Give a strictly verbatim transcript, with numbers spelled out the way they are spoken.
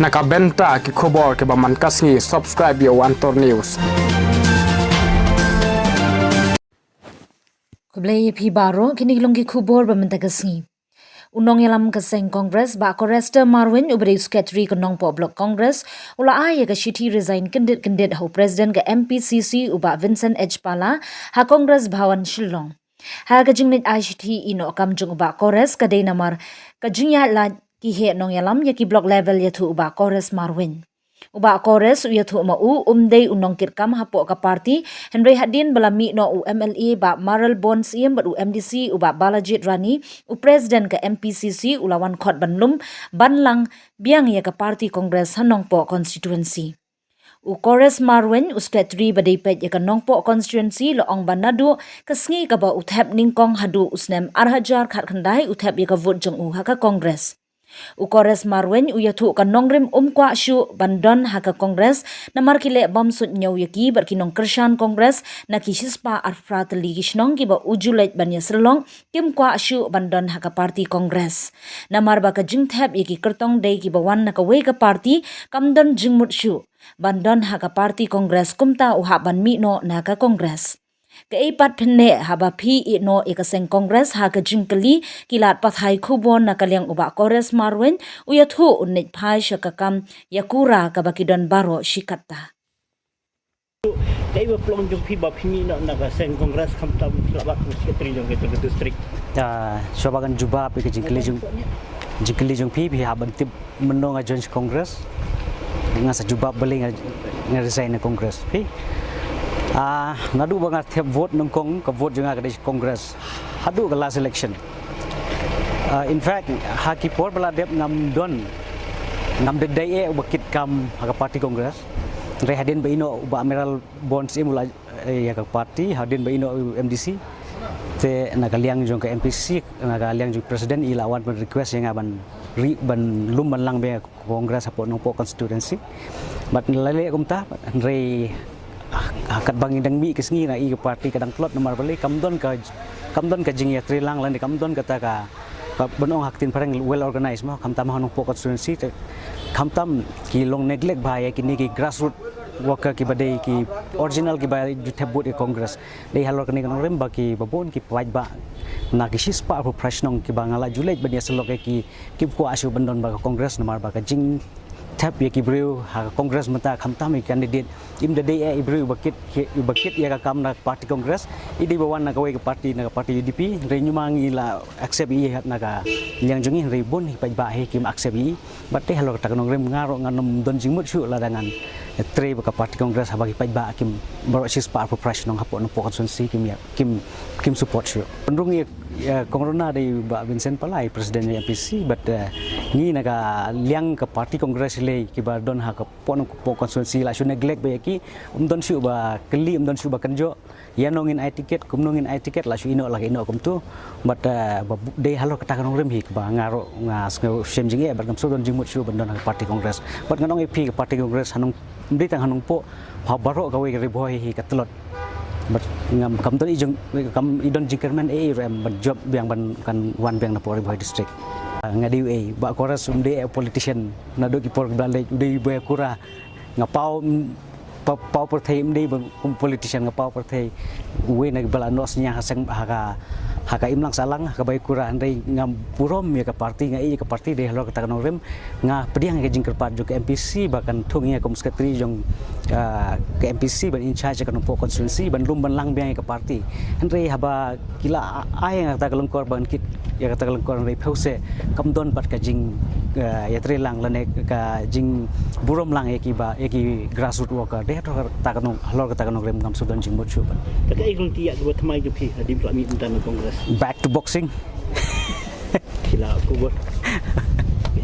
Na ka bynta ki khubor kiba man ka sngi, subscribe ïa u Antor News. Khublei ïa phi baroh, kine ki long ki khubor ba mynta ka sngi. U nongïalam ka seng Congress, Bah Corester Marwein, uba dei u Secretary ka Nongpoh Block Congress, u la ai ïa ka shithi resign kyndit kyndit ha u President ka M P C C, u Bah Vincent H Pala, ha Congress Bhawan Shillong. Ha ka jingleit ai shithi ïehnoh kam jong u Bah Kores ka dei namar ka jingïaid lad ki heh nongïalam ïa ki block level ïathuh u Bah Kores Marwein. U Bah Kores u ïathuh ma u um dei u nongkitkam hapoh ka party, hynrei hadien ba la mih noh u M L A Bah Mayralborn Syiem bad u M D C u Bah Balajied Rani, u President ka M P C C u la wan khot ban lum ban lang biang ïa ka party Congress ha Nongpoh constituency. U Kores Marwein, u Secretary ba dei peit ïa ka Nongpoh constituency, la ong ba naduh ka sngi kaba u thep nyngkong haduh u snem ar hajar khatkhyndai u thep ïa ka vote jong u ha ka Congress. U Kores Marwein u ïathuh ka nongrim um kwah shuh ban don ha ka Congress namar ki leh bam suidñiew ïa ki bad ki nongkyrshan Congress na ki shispah arphew phra tylli ki shnong kiba u ju leit ban ïasyllok kim kwah shuh ban don ha ka party Congress. Namar ba ka jingthep ïa ki kyrtong dei kiba wan na kawei ka party, kam don jingmut shuh ban don ha ka party Congress, kumta u hap ban mih noh na ka Congress. Kaei pat phin neh haba phi ïehnoh ïa ka seng Congress? Ha ka jingkylli ki lad pathai khubor na ka liang u Bah Kores Marwein u ïathuh un leit phai sha ka kam ïakura kaba ki don baroh shi katta. Kaei ba pynlong jong phi ba phi mih noh na ka seng Congress khamtam phi lah bat kum u Secretary jong ka, jong ka district? Ah, shuwa ba ngan jubab ïa ka jingkylli jong, jingkylli jong phi, phi hap ban tip mynno nga join Congress. Nga sa jubab balei nga, nga resign na Congress. Phi, ah, naduh ba nga thep vote nyngkong, ka vote jong nga ka dei Congress haduh ka last election. Ah, in fact, ha ki por ba la dep ngam don, ngam dei dei eh uba kitkam ha ka party Congress. Hynrei hadien ba ïehnoh u Bah Mayralborn Syiem u la, eh, ïa ka party, hadien ba ïehnoh u M D C, te na ka liang jong ka M P C, na ka liang jong President, i la wan ban request ïa nga ban ri, ban lum ban lang biang ïa ka Congress hapoh Nongpoh constituency. Bad nga la leh kumta, hynrei, ah, katba ngi dang mih ka sngi nga i ka party ka dang tlot, namar balei? Kam don ka, kam don ka jingïatreilang lane kam don kata ka, ka ban ong ha ka ktien phareng well organized mo, khamtam ha Nongpoh constituency te khamtam ki long neglect bha ïa kine ki grassroots worker kiba dei ki original kiba ju thep vote ïa Congress. Dei halor kane ka nongrim ba kiba bun ki paidbah na ki shispah arphew phra shnong kiba nga la ju leit ban ïasyllok ïa ki, kim kwah shuh ban don bad ka Congress namar ba ka jingthep ïa ki briew ha ka Congress mynta, khamtam ïa ki candidate, im da dei eh i briew iba kit, iba kit ïa ka kam na ka party Congress, i dei ba wan na kawei ka party, na ka party U D P. Hynrei ñi ma ngi la accept ïa i na ka liang jong ngi, hynrei bun hi paidbah hi kim accept ïa i. Bad te halor kata ka nongrim nga ruh ngan ym don jingmut shuh lada ngan trei bad ka party Congress haba ki paidbah kim, baroh shispah arphew phra shnong hapoh Nongpoh constituency kim ïa, kim, kim support shuh. Pynrung ïa, ïa Kong Rona dei Bah Vincent Pala, i President ïa M P C, bad, eh, ngi na ka liang ka party Congress lei kiba don hapoh Nongpoh constituency la shu neglect bha ïa ki, ym don shuh ba kylli, ym don shuh ba kynjoh. Ïano ngin ai ticket, kumno ngin ai ticket, la shu ïehnoh la ka ïehnoh kumto. Bad, eh, ba bu-, dei halor kata ka nongrim hi kaba nga ruh nga sngew shem jingeh bad ngam shu don jingmut shuh ban don ha ka party Congress. Bad ngan ong ïa phi ka party Congress ha Nong, ym dei tang ha Nongpoh, ha baroh kawei ka Ri Bhoi hi ka tlot. Bad ngam, kam don i jong, kam i don jingkyrmen ei ei ruh em ban jop biang ban kan wan biang na poh Ri Bhoi district. Ah, nga dei ei, Bah Kores um dei eh politician, naduh ki por ba la leit u dei ba kura. Nga paw, mm, pa-, paw pyrthei, ym dei ba kum politician, nga paw pyrthei. Uwei na kiba la noh synñia ha seng, ha ka, ha ka imlang sahlang, ha ka bai kura, hynrei nga burom ïa ka party, nga ïeit ïa ka party, dei halor kata ka nongrim nga pdiang ïa ka jingkyrpad jong ka M P C ba kan thung ïa nga kum secretary jong, ah, ka M P C ban in charge ïa ka Nongpoh constituency, ban lum ban lang biang ïa ka party. Hynrei haba ki la ai ïa nga kata ka lyngkor ban kit ïa kata ka lyngkor, hynrei phew se kam don pat ka jing, eh, ïatreilang lane ka jingburom lang ïa kiba, ïa ki grassroots worker. Dei halor kata ka nong, halor kata ka nongrim ngam shu don jingmut shuh pat. Te kaei ka lynti ïa kaba thymmai jong phi hadien phi la mih mynta na Congress? Back to boxing. Phi la kubur.